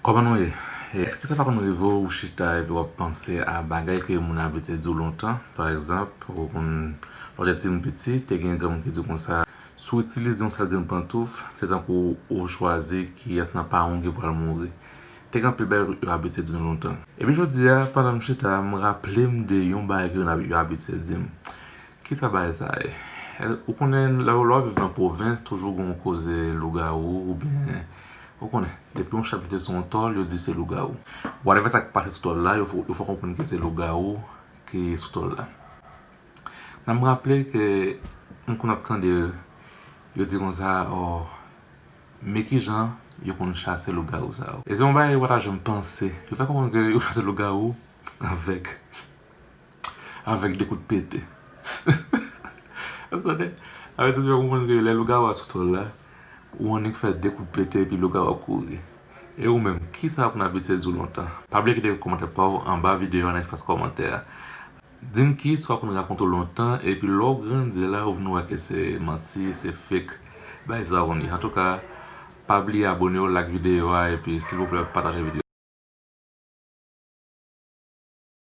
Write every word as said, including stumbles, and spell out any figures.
Kòman nou ye? Èske sa pa konn rive w, ou chita epi w ap panse a bagay ke moun abitye di w lontan? Pa egzanp, ou konn, lè w te timoun piti, te gen granmoun ki di w konsa, si w itilize yon sèl grenn pantouf, se tankou ou chwazi kiyès nan paran w ki pral mouri. Te gen anpil bagay yo abitye di nou lontan. Epi jodi a, pandan m chita, m raple m de yon bagay ke yo abitye di m. Kisa bagay sa ye? Ou konnen, lè, lè w ap viv nan pwovens, toujou gen yon koze lougawou, oubyen, ou konnen, depi yon chat pete sou yon tòl, yo di se lougawou. Whatever sa k pase sou tòl la, yo fè, yo fè konprann ke se lougawou ki sou tòl la. Nan m raple ke m konn ap tande yo di konsa, oh, men kijan yo konn chase lougawou sa yo. E se yon bagay yo pa ta janm panse. Yo fè konprann ke yo chase lougawou avèk avèk de kout pete. Ou tande? Avèk sa, yo fè konprann ke lè lougawou a sou tòl la, ou annik fè de kout pete epi lougawou a kouri. E ou menm, kisa w konn abitye di w lontan? Pa bliye kite kòmantè pa w anba videyo a nan espas kòmantè a. Di m kisa w konn rakonte w lontan, epi lè w grandi la, ou vin wè ke se manti, se fake. Bagay sa w konn ye. Antouka, pa bliye abone w, like videyo a, epi silvouplè pataje videyo.